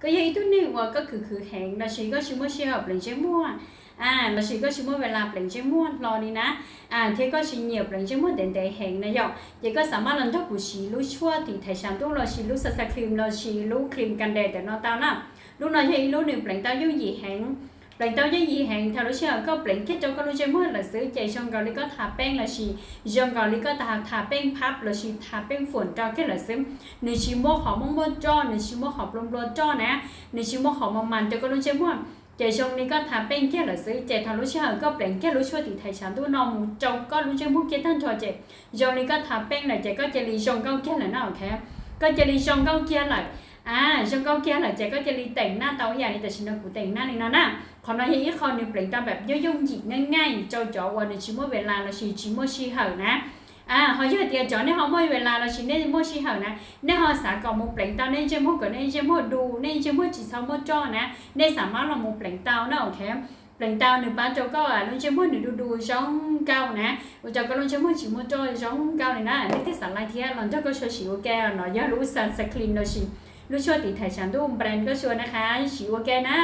Koj yog ib tug neeg uas koj khwv khwv heev lossis koj tsis muaj sij hawm pleev ntsej muag, lossis koj tsis muaj ua las pleev ntsej muag hlo li na, thiab koj tsis nyiam pleev ntsej muag ntev ntev heev na yom, ces koj xav maj los nrog kuv siv lub tshuaj tiv thaiv tshav ntuj lossis lub xa xa cream lossis lub cream ka nde ntawm no tau na. Lub no yog ib lub nws pleev tau yooj yim heev. Pleev tau yooj yim heev, thaum lub sij hawm koj pleev kiag rau koj lub ntsej muag lawm xwb ces zoo nkaus li koj tha peej lossis zoo nkaus li koj tha peej phab lossis tha peej fuam rau kiag lawm xwb. Nws tsis muaj qhov muaj muaj roj, nws tsis muaj qhov nplua nplua roj na, nws tsis muaj qhov mas mas rau koj lub ntsej muag, ces zoo li koj tha peej kiag lawm xwb. Ces thaum lub sij hawm koj pleev kiag lub tshuaj tiv thaiv tshav ntuj no mus rau koj lub ntsej muag kiag tag nrho ces zoo li koj tha peej lawm ces koj cia li zoo nkauj kiag lawm na, ok. Koj cia li zoo nkauj kiag lawm. Zoo nkauj kiag lawm ces koj cia li teem naj tau ib yam li tam sim no kuv teem naj li no na. Qhov no yog ib qho nws pleev tau npaum yooj yooj yim naj nyaij rau cov uas nws tsis muaj ua las lossis tsis muaj sij hawm na. Ho yog tias cov nej ho muaj ua las lossis nej muaj sij hawm na, nej ho xav kom mus pleev tau nej ntsej muag kom nej ntsej muag du, nej ntsej muag tsis txhob muaj roj na, nej xav maj los mus pleev tau na, ok. Pleev tau nws pab rau koj lub ntsej muag nws du du zoo nkauj na, ua rau koj lub ntsej muag tsis muaj roj zoo nkauj li na. Nej thiaj xav laij thiab los nrog koj sua siv ua ke. No yog lub xa xa cream lossis lub tshuaj tiv thaiv tshav ntuj brand koj sua na, siv ua ke na.